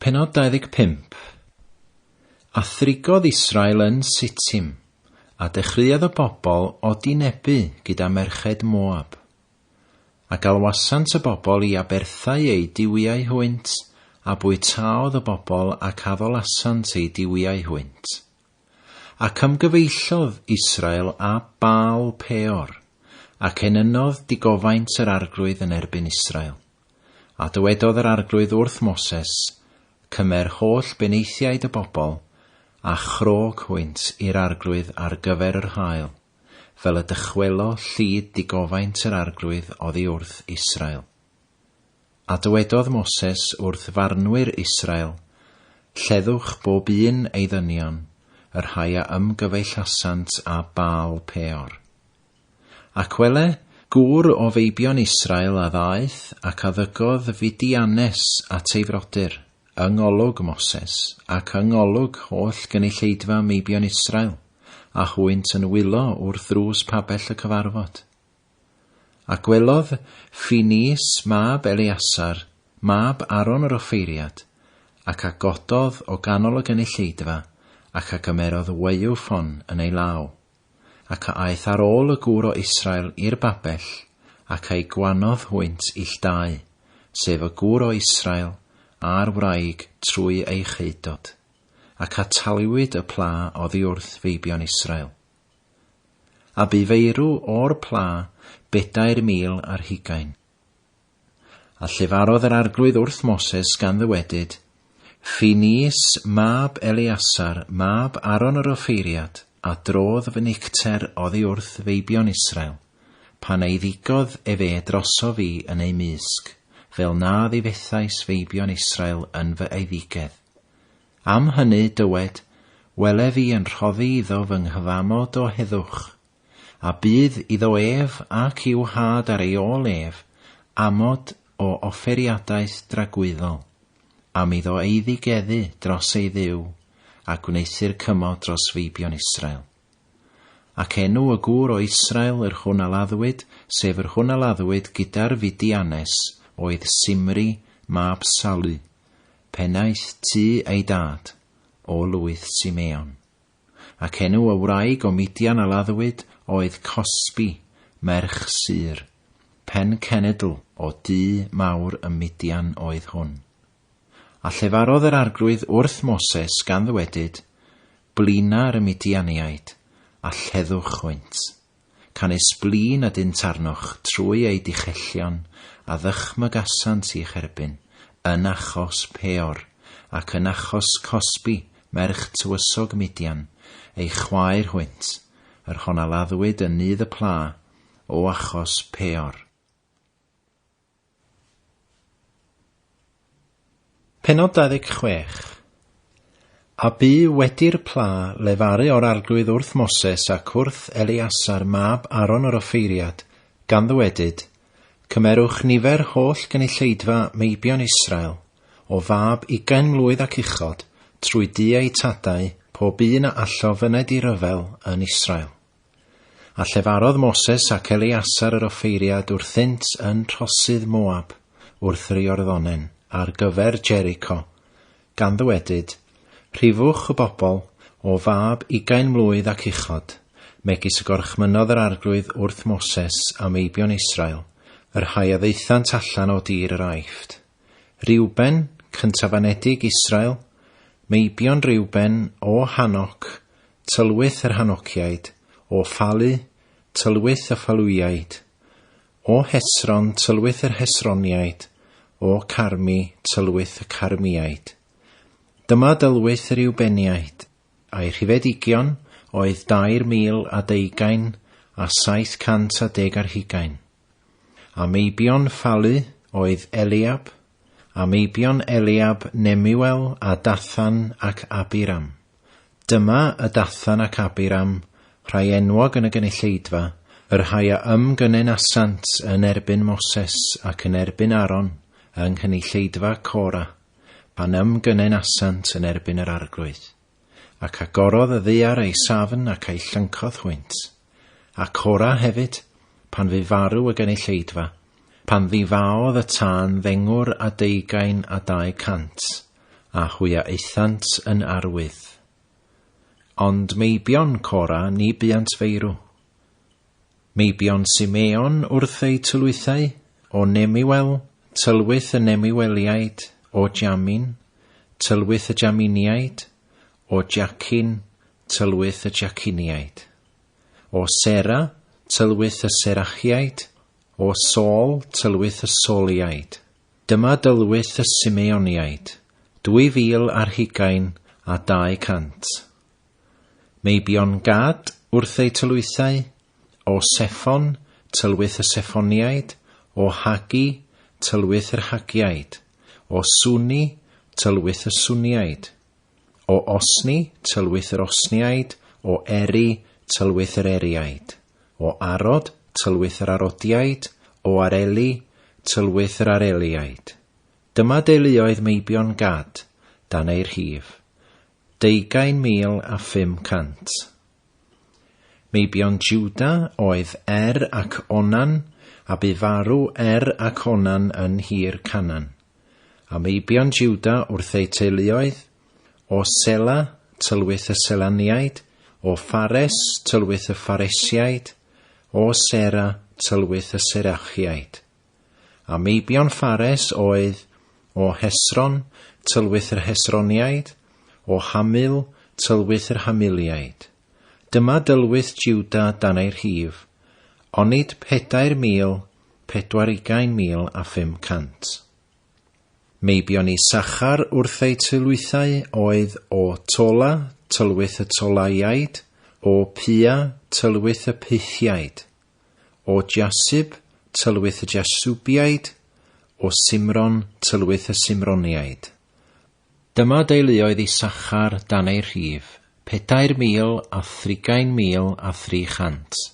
Pennod 25. A thrigodd Israel yn Sittim, a dechreuodd y bobl odinebu gyda merched Moab. A galwasant y bobl i aberthau eu duwiau hwynt, a bwytaodd y bobl ac addolasant eu duwiau hwynt. Ac ymgyfeillodd Israel â Baal Peor, ac enynnodd digofaint yr Arglwydd yn erbyn Israel. A dywedodd yr Arglwydd wrth Moses, Cymer holl benaethiaid y bobl, a chrog hwynt i'r Arglwydd ar gyfer yr haul, fel y dychwelo llid digofaint yr Arglwydd oddi wrth Israel. A dywedodd Moses wrth farnwyr Israel, Lleddwch bob un ei ddynion, y rhai a ymgyfeillasant â Baal Peor. Ac wele, gŵr o feibion Israel a ddaeth ac a ddygodd Fidianes at ei frodyr, yng ngolwg Moses, ac yng ngolwg holl gynulleidfa meibion Israel, a hwynt yn wylo wrth ddrws pabell y cyfarfod. A gwelodd Phinees mab Eleasar, mab Aaron yr offeiriad, ac a gododd o ganol y gynulleidfa, ac a gymerodd waywffon yn ei law, ac a aeth ar ôl y gŵr o Israel i'r babell, ac a'i gwanodd hwynt ill dau, sef y gŵr o Israel a'r wraig trwy ei cheudod. Ac ataliwyd y pla oddi wrth feibion Israel. A bu feirw o'r pla 2,020. A llefarodd yr Arglwydd wrth Moses gan ddywedyd, Phinees mab Eleasar, mab Aaron yr offeiriad, a drodd fy nicter oddi wrth feibion Israel, pan ei ddigodd efe drosof fi yn eu mysg, fel na ddifethais feibion Israel yn fy eiddigedd. Am hynny, dywed, Wele fi yn rhoddi iddo fy nghyfamod o heddwch, a bydd iddo ef ac i'w had ar ei ôl ef amod o offeiriadaeth dragwyddol, am iddo eiddigeddu dros ei Dduw a gwneuthur cymod dros feibion Israel. Ac enw y gŵr o Israel yr hwn a laddwyd, sef yr hwn a laddwyd gyda'r Fidianes, oedd Simri mab Salu, pennaeth tŷ ei dad, o lwyth Simeon. Ac enw y wraig o Midian a laddwyd oedd Cosbi, merch Sur, pen cenedl o dŷ mawr ym Midian oedd hwn. A llefarodd yr Arglwydd wrth Moses, gan ddywedyd, Blina ar y Midianiaid, a lleddwch hwynt. Canys blin ydynt arnoch trwy eu dichellion a ddychmygasant i'ch erbyn, yn achos Peor, ac yn achos Cosbi, merch tywysog Midian, ei chwaer hwynt, yr hon a laddwyd yn nydd y pla, o achos Peor. Pennod 26. A bu wedi'r pla lefaru o'r Arglwydd wrth Moses ac wrth Eleasar mab Aaron yr offeiriad, gan ddywedyd, Cymerwch nifer holl gynulleidfa meibion Israel, o fab ugain mlwydd ac uchod, trwy du eu tadau, pob un a allo fyned i ryfel yn Israel. A llefarodd Moses ac Eleasar yr offeiriad wrthynt yn rhosydd Moab, wrth yr Iorddonen, ar gyfer Jericho, gan ddywedyd, Rhifwch y bobl, o fab ugain mlwydd ac uchod, megis y gorchmynnodd yr Arglwydd wrth Moses a meibion Israel, y rhai a ddaethant allan o dir yr Aifft. Reuben, cyntafanedig Israel, meibion Reuben, o Hanoc, tylwyth yr Hanociaid, o Phalu, tylwyth y Phaluiaid, o Hesron, tylwyth yr Hesroniaid, o Carmi, tylwyth y Carmiaid. Dyma dylwyth y Reubeniaid, a'i rhifedigion oedd 2,02720. A meibion Phalu oedd Eliab, a meibion Eliab Nemuel a Dathan ac Abiram. Dyma y Dathan ac Abiram, rhai enwog yn y gynulleidfa, y rhai a ymgynenasant yn erbyn Moses ac yn erbyn Aaron yng nghynulleidfa Cora, pan ymgynenasant yn erbyn yr Arglwydd. Ac agorodd y ddaear ei safn ac a'i llyncodd hwynt. A Cora hefyd, pan fu farw y gynulleidfa, pan ddifaodd y tân ddengwr a deugain a 200, a hwy a aethant yn arwydd. Ond meibion Cora ni buant feirw. Meibion Simeon wrth eu tylwythau, o Nemiwel, tylwyth y Nemiweliaid, o Jamin, tylwyth y Jaminiaid, o Jacin, tylwyth y Jaciniaid. O Sera, tylwyth y Serachiaid, o Saul, tylwyth y Soliaid. Dyma dylwyth y Simeoniaid, 2,200. Meibion Gad wrth eu tylwythau, o Seffon, tylwyth y Seffoniaid, o Hagi, tylwyth yr Hagiaid, o Suni, tylwyth y Swniaid, o Osni, tylwyth yr Osniaid, o Eri, tylwyth yr Eriaid, o Arod, tylwyth yr Arodiaid, o Areli, tylwyth yr Areliaid. Dyma deuluoedd meibion Gad, dan eu rhif, 20,500. Meibion Juda oedd Er ac Onan, a bu farw Er ac Onan yn nhir Canaan. A meibion Juda wrth eu teuluoedd, o Sela, tylwyth y Selaniaid, o Phares, tylwyth y Pharesiaid, o Sera, tylwyth y Serachiaid. A meibion Phares oedd, o Hesron, tylwyth yr Hesroniaid, o Hamul, tylwyth yr Hamuliaid. Dyma dylwyth Juda dan ei rhif, onid 4,024,500. Meibion Issachar wrth eu tylwythau oedd o Tola, tylwyth y Tolaiaid, o Pua, tylwyth y Puthiaid, o Jasub, tylwyth y Jasubiaid, o Simron, tylwyth y Simroniaid. Dyma deuluoedd Issachar dan eu rhif, 4,030,300.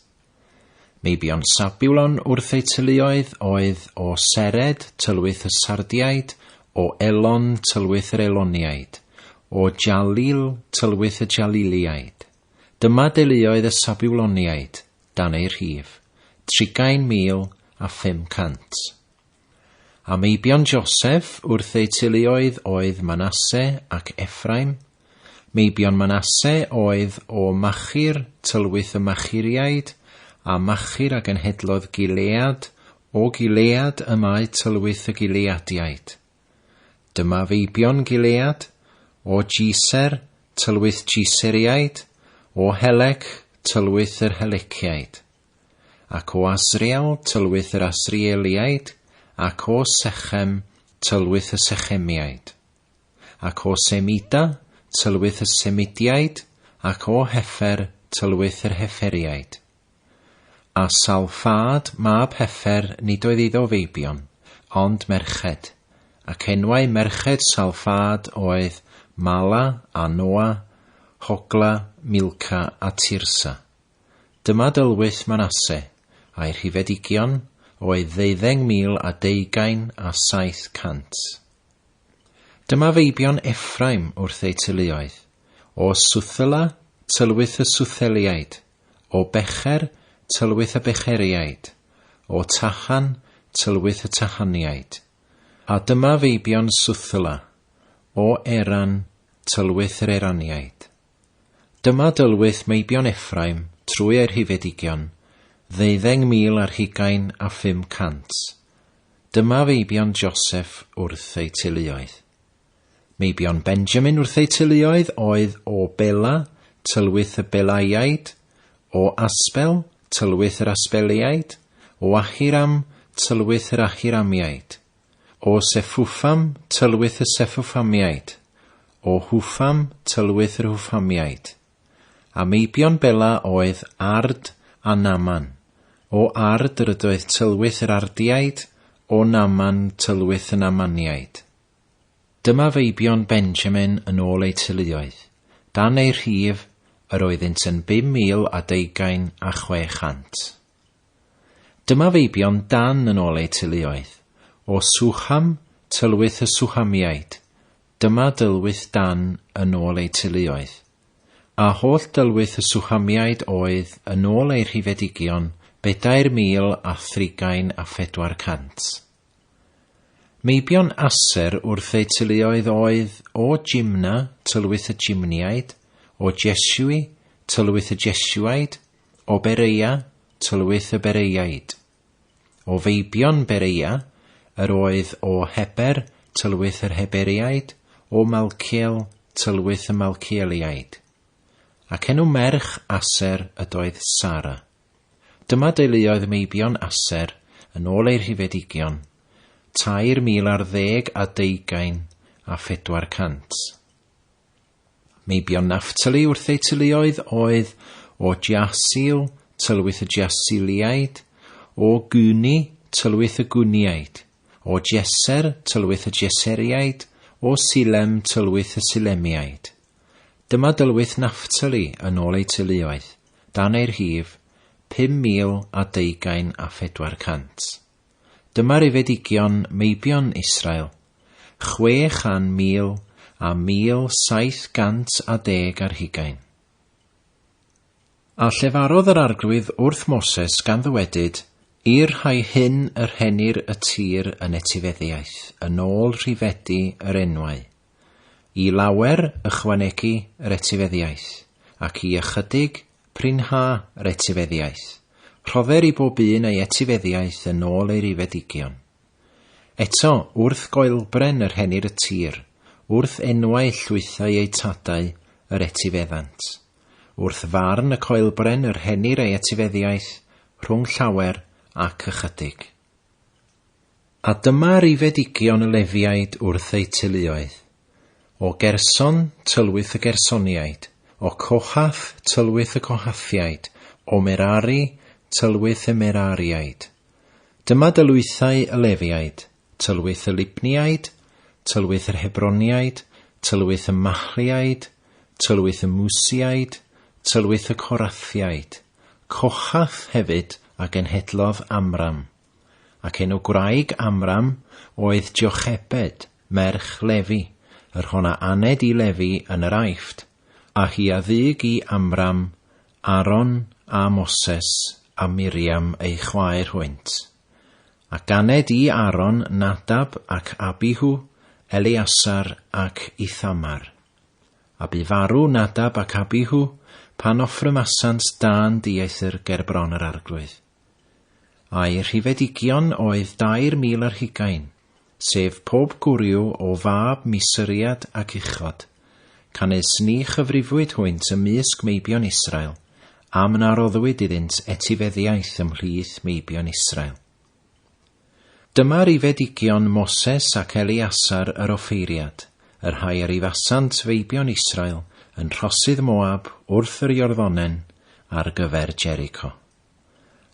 Meibion Sabulon wrth eu teuluoedd oedd o Sered, tylwyth y Sardiaid, o Elon, tylwyth yr Eloniaid, o Jalil, tylwyth y Jaliliaid. Dyma deuluoedd y Sabuloniaid, dan eu rhif, 20,500. A meibion Joseph wrth eu teuluoedd oedd Manasse ac Ephraim. Meibion Manasse oedd o Machir, tylwyth y Machiriaid, a Machir a genhedlodd Gilead, o Gilead y mae tylwyth y Gileadiaid. Dyma feibion Gilead, o Jeser, tylwyth Jeseriaid, o Helec, tylwyth yr Heleciaid. Ac o Asriel, tylwyth yr Asrieliaid, ac o Sechem, tylwyth y Sechemiaid. Ac o Semida, tylwyth y Semidiaid, ac o Heffer, tylwyth yr Hefferiaid. A Salffâd, mab Heffer, nid oedd iddo feibion, ond merched, ac enwau merched Salffâd oedd Mala a Noa, Hogla, Milca a Tirsa. Dyma dylwyth Manasse, a'i rhifedigion oedd 720,700. Dyma feibion Ephraim wrth eu teuluoedd, o Suthela, tylwyth y Sutheliaid, o Becher, tylwyth y Becheriaid, o Tahan, tylwyth y Tahaniaid. A dyma feibion Suthela, o Eran, tylwyth yr Eraniaid. Dyma dylwyth meibion Ephraim trwy eu rhifedigion, 520,500. Dyma feibion Joseph wrth eu teuluoedd. Meibion Benjamin wrth eu teuluoedd oedd o Bela, tylwyth y Belaiaid, o Asbel, tylwyth yr Asbeliaid, o Ahiram, tylwyth yr Ahiramiaid. O Sefwffam, tylwyth y Sefwffamiaid. O Hwffam, tylwyth yr Hwffamiaid. A meibion Bela oedd Ard a Naaman. O Ard yr ydoedd tylwyth yr Ardiaid, o Naaman tylwyth y Naamaniaid. Dyma feibion Benjamin yn ôl eu teuluoedd. Dan eu rhif, yr oeddynt yn 5,026. Dyma feibion Dan yn ôl eu teuluoedd, o Suham, tylwyth y Suhamiaid, dyma dylwyth Dan yn ôl eu teuluoedd. A holl dylwyth y Suhamiaid oedd, yn ôl eu rhifedigion, 4,034. Meibion Aser wrth eu teuluoedd oedd, o Jimna, tylwyth y Jimniaid, o Jesui, tylwyth y Jesuaid, o Bereia, tylwyth y Bereiaid. O feibion Bereia, yr oedd o Heber, tylwyth yr Heberiaid, o Malciel, tylwyth y Malcieliaid. Ac enw merch Aser ydoedd Sara. Dyma deuluoedd meibion Aser, yn ôl eu rhifedigion, 4,024. Meibion Nafftali wrth eu teuluoedd oedd o Jasil, tylwyth y Jasiliaid, o Guni, tylwyth y Guniaid, o Jeser, tylwyth y Jeseriaid, o Silem, tylwyth y Silemiaid. Dyma dylwyth Nafftali yn ôl eu teuluoedd, dan eu rhif, 5,024. Dyma rifedigion meibion Israel, 600,000 a 1,720. A llefarodd yr Arglwydd wrth Moses gan ddywedyd, I'r rhai hyn yr rhennir y tir yn etifeddiaeth, yn ôl rhifedi yr enwau. I lawer ychwanegu yr etifeddiaeth, ac i ychydig prinha yr etifeddiaeth. Rhodder i bob un ei etifeddiaeth yn ôl ei rifedigion. Eto, wrth goelbren yr rhennir y tir, wrth enwau llwythau eu tadau yr etifeddant. Wrth farn y coelbren yr rhennir ei etifeddiaeth rhwng llawer ac ychydig. A dyma rifedigion y Lefiaid wrth eu teuluoedd. O Gerson, tylwyth y Gersoniaid, o Cohath, tylwyth y Cohathiaid, o Merari, tylwyth y Merariaid. Dyma dylwythau y Lefiaid, tylwyth y Libniaid, tylwyth yr Hebroniaid, tylwyth y Mahliaid, tylwyth y Mwsiaid, tylwyth y Corathiaid. Cohath hefyd a genhedlodd Amram. Ac enw gwraig Amram oedd Jochebed, merch Lefi, yr hon a aned i Lefi yn yr Aifft, a hi a ddug i Amram, Aaron a Moses a Miriam ei chwaer hwynt. A ganed i Aaron Nadab ac Abihu, Eleasar ac Ithamar. A bu farw Nadab ac Abihu pan offrymasant dân dieithr ger bron yr Arglwydd. A'i rhifedigion oedd 20, sef pob gwryw o fab Misyriad ac uchod, canys ni chyfrifwyd hwynt ymysg meibion Israel, am na roddwyd iddynt etifeddiaeth ymhlith meibion Israel. Dyma rifedigion Moses ac Eleasar yr offeiriad, y rhai a rifasant feibion Israel yn rhosydd Moab wrth yr Iorddonen ar gyfer Jericho.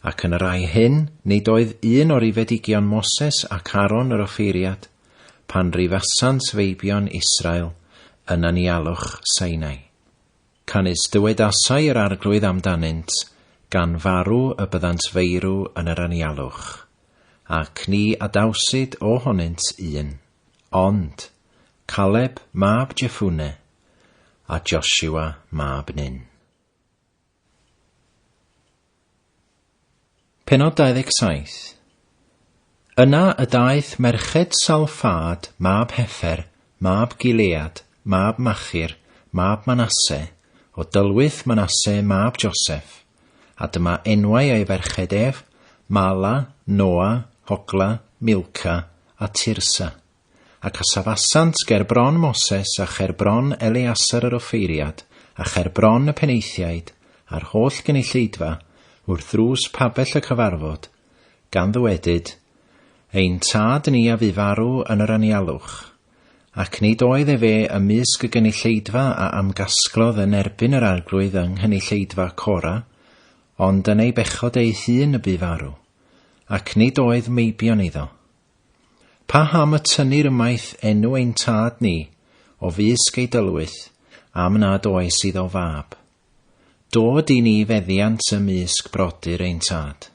Ac yn y rhai hyn, nid oedd un o rifedigion Moses ac Aaron yr offeiriad, pan rifasant feibion Israel yn anialwch Sinai. Canys dywedasai yr Arglwydd amdanynt, gan farw y byddant feirw yn yr anialwch, ac ni adawsid ohonynt un, ond Caleb mab Jeffune a Joshua mab Nun. Pennod 27. Yna y daeth merched Salffâd, mab Heffer, mab Gilead, mab Machir, mab Manasse, o dylwyth Manasse mab Joseph, a dyma enwau ei ferched ef, Mala, Noa, Hogla, Milca a Tirsa. Ac a safasant ger bron Moses a cher bron Eleasar yr offeiriad, a cher bron y penaethiaid, a'r holl gynulleidfa, wrth ddrws pabell y cyfarfod, gan ddywedyd, Ein tad ni a fu farw yn yr anialwch, ac nid oedd efe ymysg y gynulleidfa a amgasglodd yn erbyn yr Arglwydd yng nghynulleidfa Cora, ond yn ei bechod ei hun y bu farw, ac nid oedd meibion iddo. Paham y tynnir ymaith enw ein tad ni o fysg ei dylwyth, am nad oes iddo fab? Dod i ni feddiant ymysg brodyr ein tad.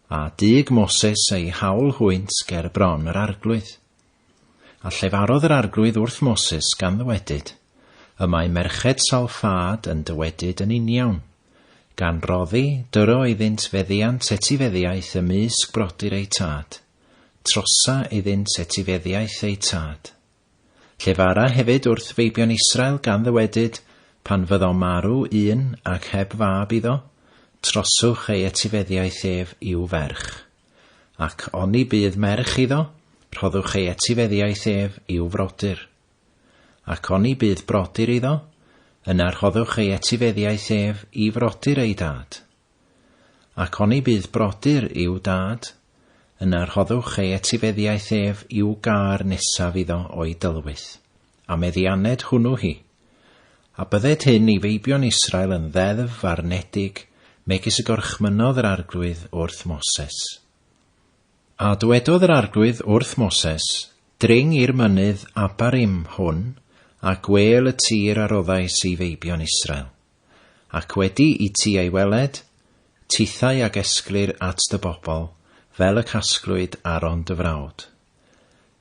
A dug Moses ei hawl hwynt ger bron yr Arglwydd. A llefarodd yr Arglwydd wrth Moses gan ddywedyd, Y mae merched Salffâd yn dywedyd yn uniawn, gan roddi dyro iddynt feddiant etifeddiaeth ymysg brodyr eu tad. Trosa iddynt etifeddiaeth eu tad. Llefara hefyd wrth feibion Israel gan ddywedyd, Pan fyddo marw un ac heb fab iddo, troswch ei etifeddiaeth ef i'w ferch. Ac oni bydd merch iddo, rhoddwch ei etifeddiaeth ef i'w frodyr. Ac oni bydd brodyr iddo, yna rhoddwch ei etifeddiaeth ef i frodyr ei dad. Ac oni bydd brodyr i'w dad, yna rhoddwch ei etifeddiaeth ef i'w gâr nesaf iddo o'i dylwyth, a meddianed hwnnw hi. A bydded hyn i feibion Israel yn ddeddf farnedig, megis y gorchmynnodd yr Arglwydd wrth Moses. A dywedodd yr Arglwydd wrth Moses, Dring i'r mynydd Abarim hwn, a gwêl y tir a roddais i feibion Israel. Ac wedi i ti ei weled, tithau a gesglir at dy bobl, fel y casglwyd Aaron dy frawd.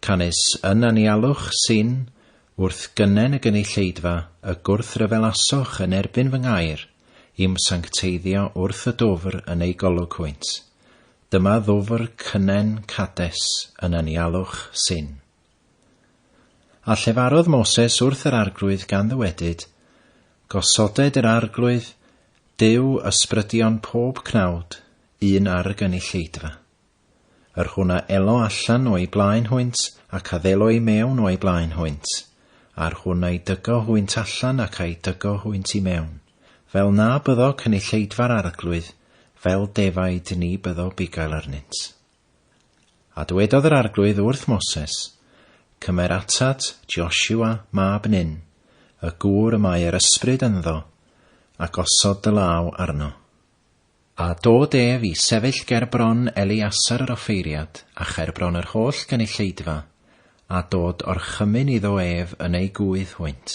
Canys yn anialwch Sin, wrth gynnen y gynulleidfa y gwrthryfelasoch yn erbyn fy ngair, i'm sancteiddio wrth y dwfr yn eu golwg hwynt. Dyma ddwfr cynnen Cades yn anialwch Sin. A llefarodd Moses wrth yr Arglwydd gan ddywedyd, Gosoded yr Arglwydd, Duw ysbrydion pob cnawd, un ar y gynulleidfa. Yr hwn a elo allan o'i blaen hwynt, ac a ddelo i mewn o'i blaen hwynt, a'r hwn a'i dygo hwynt allan ac a'i dygo hwynt i mewn, fel na byddo cynulleidfa'r Arglwydd, fel defaid ni byddo bugail arnynt. A dywedodd yr Arglwydd wrth Moses, Cymer atat Josua mab Nun, y gŵr y mae yr ysbryd ynddo, a gosod dy law arno. A dod ef i sefyll ger bron Eleasar yr offeiriad, a cher bron yr holl gynulleidfa, a dod orchymyn iddo ef yn eu gŵydd hwynt.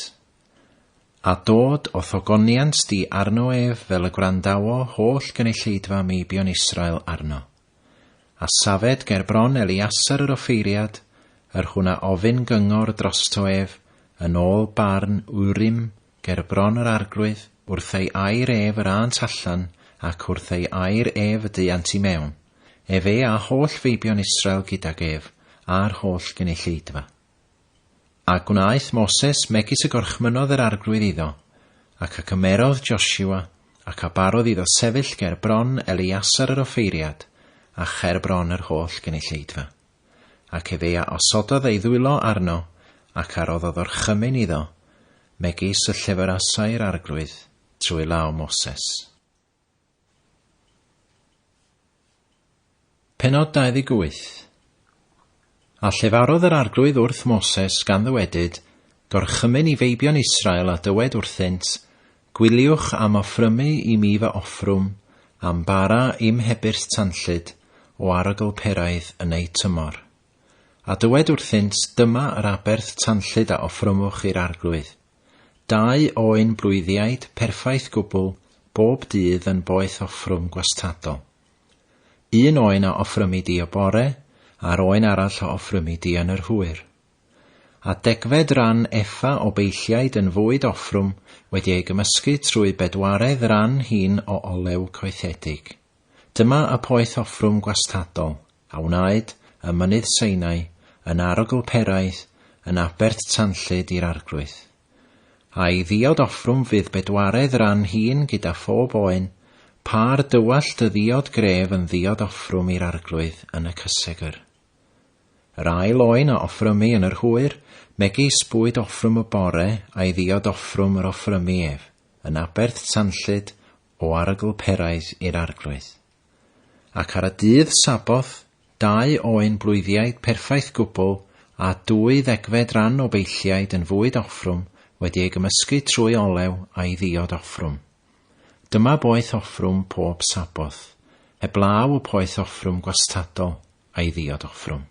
A dod o'th ogoniant di arno ef fel y gwrandawo holl gynulleidfa meibion Israel arno. A safed ger bron Eleasar yr offeiriad, yr hwn a ofyn gyngor drosto ef, yn ôl barn Urim, ger bron yr Arglwydd, wrth ei air ef yr ânt allan, ac wrth ei air ef y deuant i mewn, efe a holl feibion Israel gydag ef, a'r holl gynulleidfa. A gwnaeth Moses megis y gorchmynnodd yr Arglwydd iddo, ac a gymerodd Josua, ac a barodd iddo sefyll ger bron Eleasar yr offeiriad, a cher bron yr holl gynulleidfa. Ac efe a osododd ei ddwylo arno, ac a roddodd orchymyn iddo, megis y llefarasai'r Arglwydd trwy law Moses. Pennod 28. A llefarodd yr Arglwydd wrth Moses gan ddywedyd, Gorchymyn i feibion Israel a dywed wrthynt, Gwyliwch am offrymu i mi fy offrwm, am bara i'm hebyrth tanllyd, o arogl peraidd yn eu tymor. A dywed wrthynt, Dyma yr aberth tanllyd a offrymwch i'r Arglwydd. Dau oen blwyddiaid perffaith gwbl bob dydd yn boeth offrwm gwastadol. Un oen a offrymi di y bore, a'r oen arall a offrymi di yn yr hwyr. A degfed ran efa o beilliaid yn fwyd offrwm wedi ei gymysgu trwy bedwaredd ran hin o olew coethedig. Dyma y poeth offrwm gwastadol, a wnaed ym Mynydd Sinai, yn arogl peraidd, yn aberth tanllyd i'r Arglwydd. A'i ddiod offrwm fydd bedwaredd ran hin gyda phob oen, pâr dywallt y ddiod gref yn ddiod offrwm i'r Arglwydd yn y cysegr. Yr ail oen a offrymu yn yr hwyr, megis bwyd offrwm y bore, a'i ddiod offrwm yr offrymu ef, yn aberth tanllyd o arogl peraidd i'r Arglwydd. Ac ar y dydd Saboth, dau oen blwyddiaid perffaith gwbl a dwy ddegfed ran o beilliaid yn fwyd offrwm wedi ei gymysgu trwy olew a'i ddiod offrwm. Dyma boeth offrwm pob Saboth, heblaw y poeth offrwm gwastadol a'i ddiod offrwm.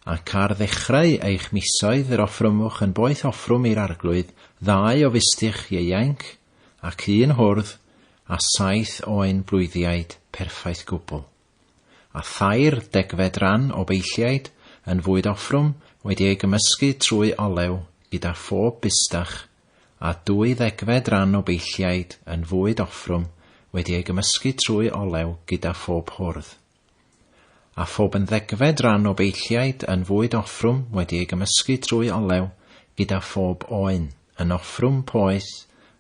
Ac ar ddechrau eich misoedd yr offrymwch yn boeth offrwm i'r Arglwydd ddau o fustych ieuainc, ac un hwrdd, a saith oen blwyddiaid perffaith gwbl. A thair degfed ran o beilliaid yn fwyd offrwm wedi ei gymysgu trwy olew gyda phob bustach, a dwy ddegfed ran o beilliaid yn fwyd offrwm wedi ei gymysgu trwy olew gyda phob hwrdd. A phob yn ddegfed ran o beilliaid yn fwyd offrwm wedi ei gymysgu trwy olew gyda phob oen, yn offrwm poeth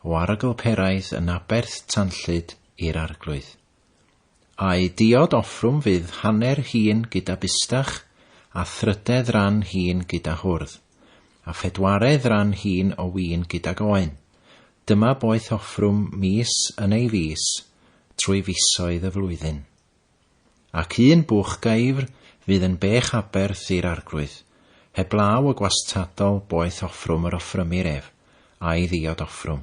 o arogl peraidd yn aberth tanllyd i'r Arglwydd. A'i diod offrwm fydd hanner hin gyda bustach, a thrydedd ran hin gyda hwrdd, a phedwaredd ran hin o win gydag oen. Dyma boeth offrwm mis yn ei fis, trwy fisoedd y flwyddyn. Ac un bwch geifr fydd yn bech aberth i'r Arglwydd, heblaw y gwastadol boeth offrwm yr offrymir ef, a'i ddiod offrwm.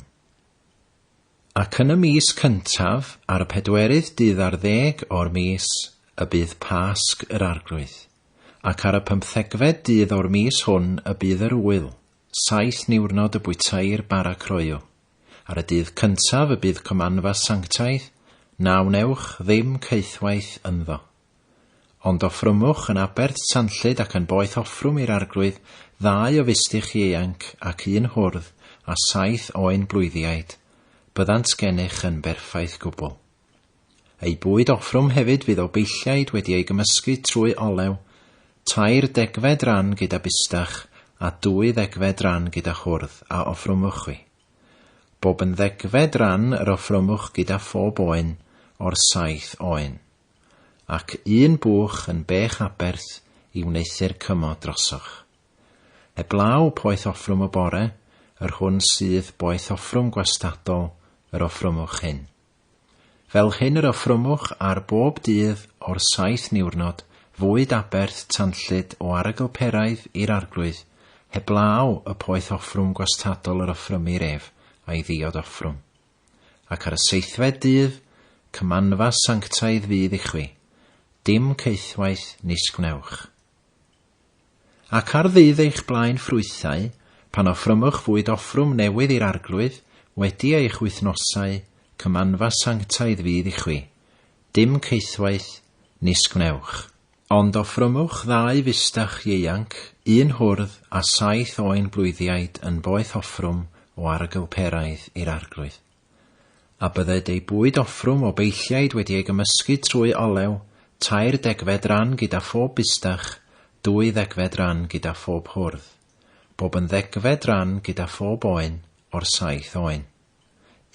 Ac yn y mis cyntaf, ar y pedwerydd dydd ar ddeg o'r mis, y bydd Pasg yr Arglwydd. Ac ar y pymthegfed dydd o'r mis hwn y bydd yr ŵyl, 7 niwrnod y bwyteir bara croyw. Ar y dydd cyntaf y bydd cymanfa sanctaidd, na wnewch ddim caethwaith ynddo. Ond offrymwch yn aberth tanllyd ac yn boeth offrwm i'r Arglwydd ddau o fustych ieuanc ac un hwrdd a 7 oen blwyddiaid, byddant gennych yn berffaith gwbl. Ei bwyd offrwm hefyd fydd o beilliaid wedi ei gymysgu trwy olew, 3 degfed ran gyda bustach a 2 ddegfed ran gyda hwrdd a offrwmwch chwi. Bob yn ddegfed ran yr offrwmwch gyda phob oen o'r 7 oen. Ac un bwch yn bech aberth i wneuthur cymod drosoch. Heblaw poeth offrwm y bore, yr hwn sydd boeth offrwm gwastadol yr offrwmwch hyn. Fel hyn yr offrwmwch ar bob dydd o'r 7 niwrnod fwyd aberth tanllyd o arogl peraidd i'r Arglwydd, heblaw y poeth offrwm gwastadol yr offrymir ef a'i ddiod offrwm. Ac ar y seithfed dydd, cymanfa sanctaidd fydd i chwi, dim caethwaith nis gwnewch. Ac ar ddydd eich blaen ffrwythau, pan offrymwch fwyd offrwm newydd i'r Arglwydd, wedi eich wythnosau, cymanfa sanctaidd fydd i chwi, dim caethwaith nis gwnewch. Ond offrymwch ddau fustach ieuanc, un hwrdd a 7 oen blwyddiaid yn boeth offrwm o arogl peraidd i'r Arglwydd. A bydded ei bwyd offrwm o beilliaid wedi ei gymysgu trwy olew, 3 degfed ran gyda phob bustach, 2 ddegfed ran gyda phob hwrdd, bob yn ddegfed ran gyda phob oen o'r 7 oen.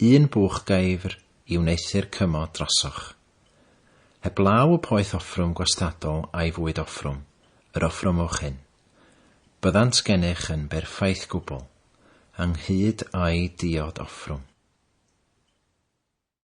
Un bwch geifr i wneuthur cymod drosoch. Heblaw y poeth offrwm gwastadol a'i fwyd offrwm, yr offrwmwch hyn. Byddant gennych yn berffaith gwbl, ynghyd â'i diod offrwm.